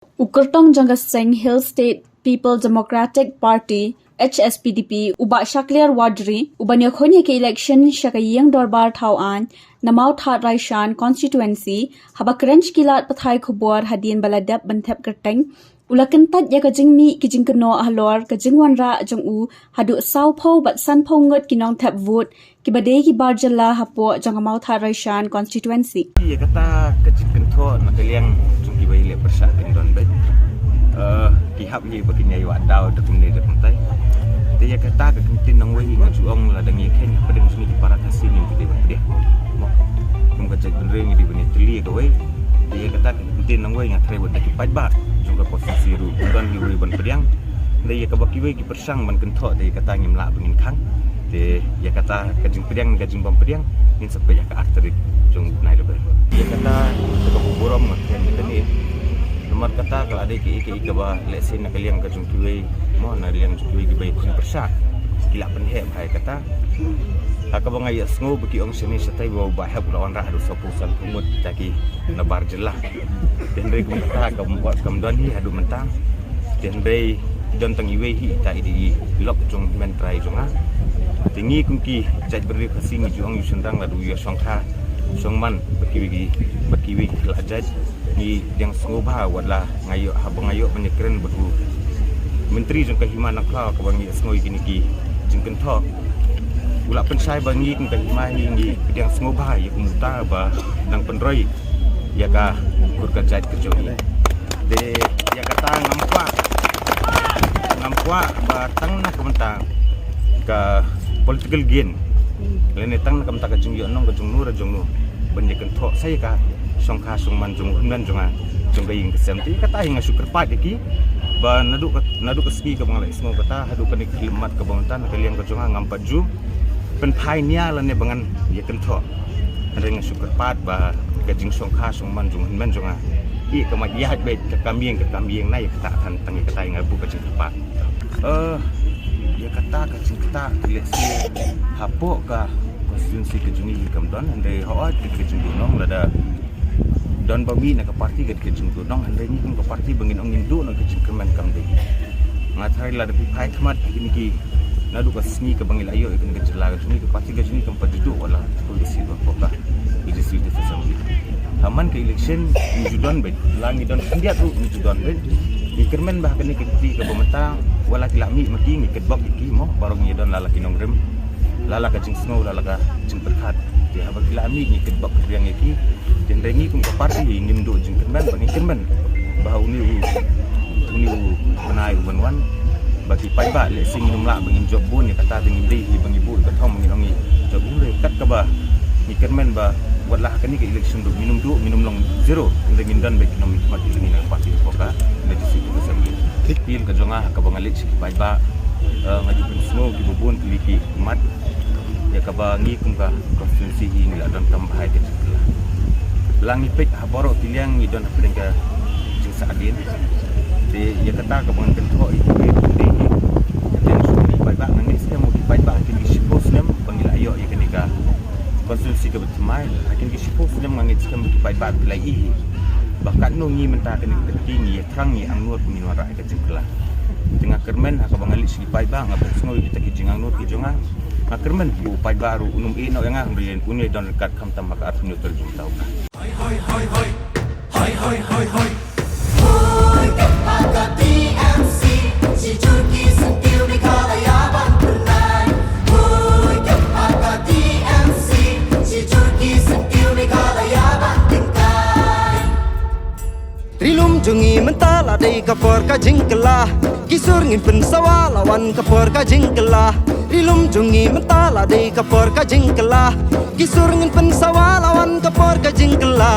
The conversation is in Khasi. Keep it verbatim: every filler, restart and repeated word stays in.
U kyrtong jong ka seng Hill State People Democratic Party, H S P D P, u Bah Shakliar Warjri, u ban ïakhun ïa ka election sha ka ïing dorbar thaw aiñ na Mawthadraishan constituency, haba kren sha ki lad pathai khubor hadien ba la dep ban thep kyrteng, u la kyntait ïa ka jingmih ki jingkynnoh halor ka jingwanrah jong u haduh sawphew bad sanphew ngut ki nongthep vote kiba dei ki bar jylla hapoh jong ka Mawthadraishan constituency. Ïa kata ka jingkynthoh na ka liang jong kiba ïaleh pyrshah kin don beit. Eh, ki hap hi ba kin ïa wad daw da kumne da kumtai. Te ïa kata ka kyntien nongwei nga ju ong lada ngi kheiñ hapdeng jong ngi ki para Khasi ngim ju dei ban pdiang. Mo. Kum ka jaitbynriew ngi dei ban ïatylli ïa kawei. Te ïa kata ka kyntien nongwei nga tharai wat da ki paidbah jong ka constituency ruh kin don hi uwei ban pdiang. Te ïa kaba kiwei ki pyrshang ban kynthoh te ïa kata ngim lah ba ngin khang. Te ïa kata ka jingpdiang ka jingbym pdiang ngin sa peit ha ka ar tarik jong u bnai November. Ïa kata ka burom nga kren ïa kane. Namar kata ka la dei kaei kaei kaba lehse na ka liang ka jong kiwei, mo, na liang jong kiwei kiba ïakhun pyrshah ki la pynheh bha ïa kata. Ha kaba nga ïohsngew ba ki ong shane shatai ba u Bah Hep u la wanrah haduh sawphew sanphew ngut kita ki na bar jylla. Te hynrei kum kata kam, kam don hi haduh mynta. Te hynrei don tang iwei hi ita i dei i lok jong hynmen trai jong nga. Te ngi kum ki jaitbynriew Khasi ngi ju ong ïa u shynrang lada u ïa shongkha shongman bad kiwei ki, bad kiwei ki khlad jait. Ngi pdiang sngewbha wat la nga ïoh, haba nga ïoh ban ïakren bad u Myntri jong ka Hima Nongkhlaw kaba ngi ïohsngew ïa kine ki jingkynthoh. U la pynshai ba ngi kum ka Hima hi ngi pdiang sngewbha ïa ka muta ba nang pynroi ïa ka kur ka jait ka jong ngi. Te ïa kata ngam kwah, ngam kwah ba tang na ka bynta ka political gain lane tang na ka bynta ka jingïohnong ka jong no ra jong no ban ïakynthoh sa ïa ka shongkha shongman jong u hynmen jong nga jong ka ïing ka sem. Te ïa kata hi nga shu kyrpad ïa ki ba naduh ka, naduh ka sngi kaba nga la ïohsngew kata haduh kane ka khyllipmat kaba mynta na ka liang ka jong nga ngam pat ju pynphai nia lane ba ngan ïakynthoh. Hynrei nga shu kyrpad ba ka jingshongkha shongman jong u hynmen jong nga, ïa ka ma ïaid beit ka kam ïing ka kam ïing na ïa kata than tang ïa kata ïa nga buh ka jingkyrpad. Eh, ïa kata ka jingkata ki lehse hapoh ka constituency ka jong ngi hi kam don, hynrei hooid ka jingduhnong lada don ba mih na ka party ka jingduhnong, hynrei ngi kum ka party ba ngin ong ngin duh na ka jingkyrmen kam dei. Nga tharai lada phi phai khmat kine ki naduh ka sngi kaba ngi la ïoh ïa kane ka jylla ka jong ngi ka party ka jong ngi kam pat ju duh wat la ka shisha hapoh ka Legislative Assembly. Ha man ka election ngi ju don beit, la ngi don khyndiat ruh ngi ju don beit. Ngi kyrmen ba ha kane ka kti kaba mynta wat la ki la mih ma ki ngi kitbok ïa ki mo, baroh ngi don la la ki nongrim, la la ka jingsngew, la la ka jingpyrkhat. Te haba ki la mih ngi kitbok kyrpang ïa ki. Te hynrei ngi kum ka party ngim duh jingkyrmen ba ngi kyrmen ba ha une u, une u bnai u ban wan ba ki paidbah lehse ngin ym lah ba ngin jop bun ïa kata te ngin dei hi ba ngi buh ka thong ba ngin ong ngi jop bun, hynrei kat kaba ngi kyrmen ba wat la ha kane ka election ruh ngin ym duh, ngin ym long zero, hynrei ngin don beit ki nongmihkhmat ki jong ngi na ka party hapoh ka Legislative Assembly. Appeal ka jong nga ha kaba nga leit sha ki paidbah, eh, nga ju pynsngew kiba bun tylli ki mat ïa kaba ngi kum ka constituency hi ngi la donkam bha ïa ka jingkylla. La ngi peit ha baroh ki liang ngi don hapdeng ka jingsahdien. Te ïa kata kaba ngan kynthoh ïa ki briew ki dei hi. Hapdeng shuh ki paidbah nga ngeit skhem ki paidbah ha kine ki shiphew snem ba ngi la ïoh ïa kane ka constituency kaba thymmai, ha kine ki shiphew snem nga ngeit skhem ba ki paidbah ki la ïohi ba katno ngi mynta kane ka kti ngi ïa thrang ngi angnud ba ngin wanrah ïa ka jingkylla. Te nga kyrmen ha kaba nga leit sha ki paidbah nga pynsngew ïa kita ki jingangnud ki jong nga. Nga kyrmen ba u paidbah ruh un ym ïeh noh ïa nga hynrei un ïa don ryngkat khamtam ha ka arphew hynñiew tarik jong mynta u bnai. Hoi, hoi, hoi, hoi. Hoi, hoi, hoi, hoi. Hoi, kynpah ka T M C, shi jur ki syntiew Meghalaya ban pynlait. Hoi, kynpah ka T M C, shi jur ki syntiew Meghalaya ban tyngkai. Ri lum jong ngi mynta la dei ka por ka jingkylla. Ki sur ngin pynsawa la wan ka por ka jingkylla. Ri lum jong ngi mynta la dei ka por ka jingkylla. Ki sur ngin pynsawa la wan ka por ka jingkylla.